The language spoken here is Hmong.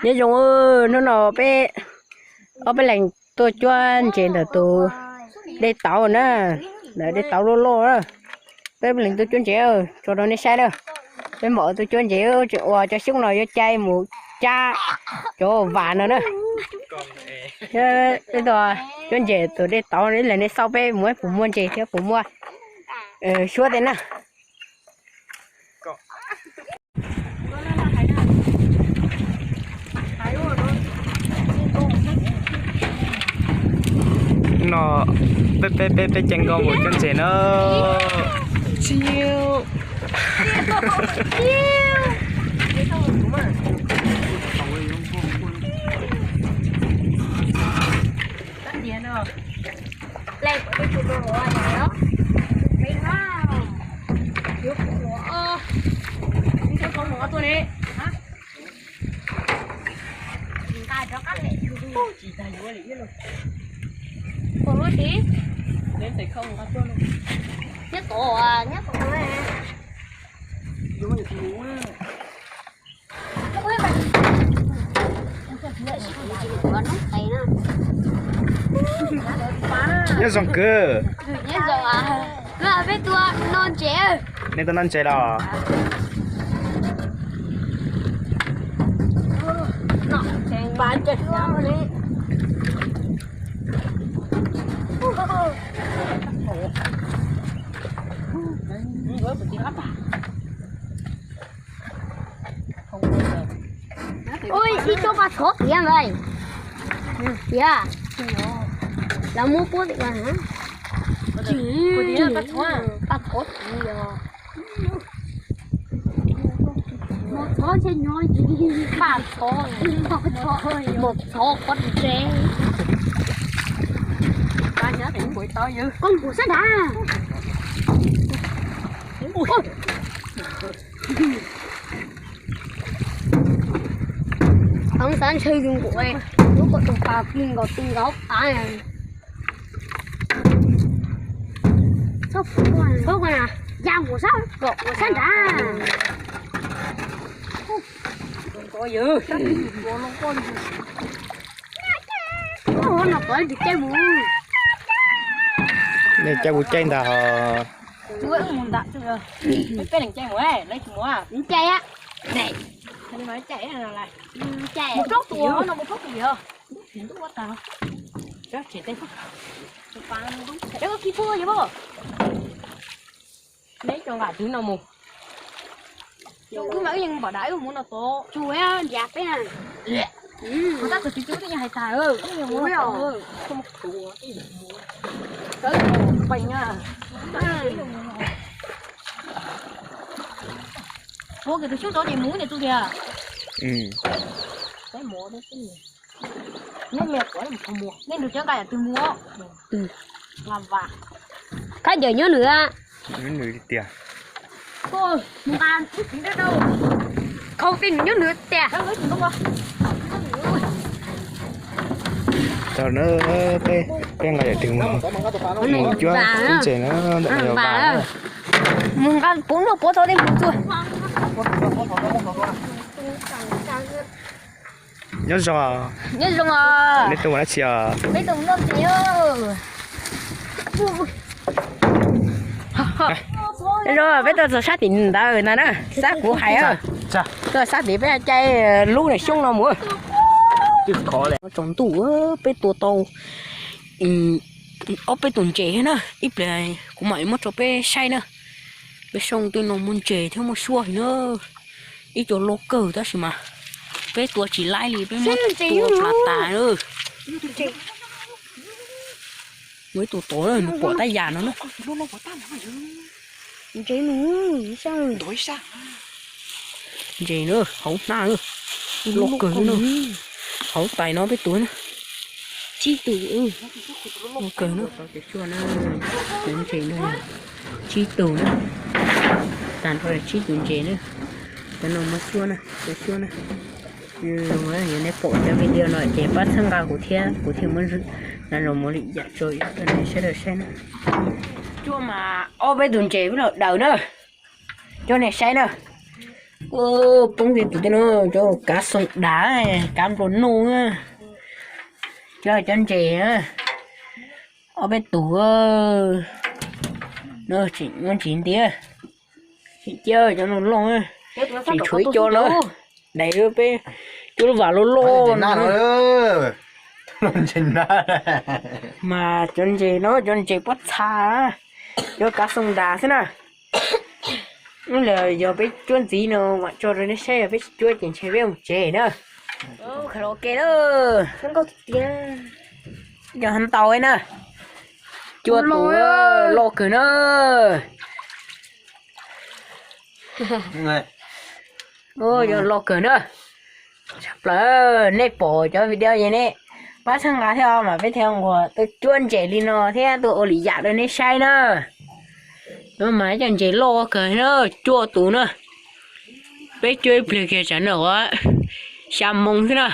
Nyob zoo, hnub no peb ob peb leeg tuaj cuab ntses ntawm tus dej tauv na, ntawm dej tauv loj loj. Peb ob peb leeg tuaj cuab ntses tso rau nej saib na. Peb mam tuaj cuab ntses, tseem ua cov xyoob no yuav cai mus cab cov vas no na. Peb tuaj cuab ntses tus dej tauv, ib leeg nej xauj peb mus puas muaj ntses thiab puas muaj suab tej na. No peb peb peb peb ceg nkauj mus cuab ntses na. Nyob zoo kwv. Peb tuaj noj ntses. Nej tuaj noj ntses los? Ui, ib tsob pas txhov tiag npawg. Tiag. Lawv muab puab tim ua. Pas txhov tiag. Mos txhov ntshe nyob, pas txhov, mos txhov qhov ntse. Koj npuav sab nrad. Hov xav ntshe yus nquam, lub ko tus pas plig nkaus ti nkaus av. Txhob, txhob na, ya nquam sab, nquam sab nrad. Ua no pov tus caij mus. Nej caij kuv caij ntag hos. Peb leeg caij mus, lawv tsis mus. Caij a. Caij. Neb cov nqaim twg no mus. Wb mas wb yeej npam dav wb mus no tod. Tsuas nrhiav peb na. Tab sis twb twb yeej hais tag, wb yeej mus no tod. Sawv peem na. Ua kiag tus xyoob tod ces mus niam tub tiag. Peb mus, nej me quav mus, nej nrug cov nqaij yam twg mus. Khaub ncaws nyob nws. Nws tiag. Khaub ncaws nyob nws tiag. Tau na, peb nqa yam twg mus, mus cuab ntses na, ntawm no yog vas. Mus nqa puv noj puav txog tej mus txuag. Nyob zoo. Nyob zoo. Nej tuaj ua dab tsi os? Peb tuaj mus noj ntses. Nyob zoo, peb tuaj txog sab tim ntawd ntag na, sab kuv hais. Tuaj sab tim peb caij lub niag xyoob no mus. Tsaus ntuj peb tua tau ob peb tus ntses thiab na, ib pliag kuv mam li muab rau peb saib na. Peb xyoob twb no muaj ntses thiab muaj suab heev na. Ib co loj kawg tab sis mas peb tua tsis laib li, peb muab tua plas tas na. Muaj ib tug tod nws pom tab yam no na. Ntses na, hauv hnab loj kawg na. Hauv tais no peb tua na. Tsib tus, loj kawg na. Cov ntses no tsib tus na. Tag nrho tsib tus ntses na. Cov no muaj suab na, cov suab na. Yog nej pom cov video no ces pab txhawb nqa kuv thiab kuv thiaj muab zoo mus li yam tso rau nej sawv daws saib na. Cuab mas ob peb tus ntses peb los daws na, rau nej saib na. Poob tej tus tej no, cov kav xoo dav, kav nplua nuj. Cov, cov ntses, ob peb tus, muab ntsis ntiav, tsis cia cov no loj, tseem tshuav ib co na, daim peb cuab lub vas loj loj no. Mas cov ntses no cov ntses pob txha, cov kav xoo dav xwb na. Ib los yog peb cuab ntxiv no mam tso rau nej saib, yog peb tsis cuab ces ntshe peb mus tsev na. Khaws los ke na. Cov ntau na. Cuaj tus, loj kawg na. Yog loj kawg na. Tshaj plaws, nej pom cov video ces nej pab txhawb nqa thiab mas peb thiaj nquag tuaj cuab ntses li no thiab tuaj ua lwm yam rau nej saib na. No mas ib co ntses loj kawg na, cuaj tus na. Peb cuab ib pliag kiag tsam no ua xya moo xwb na.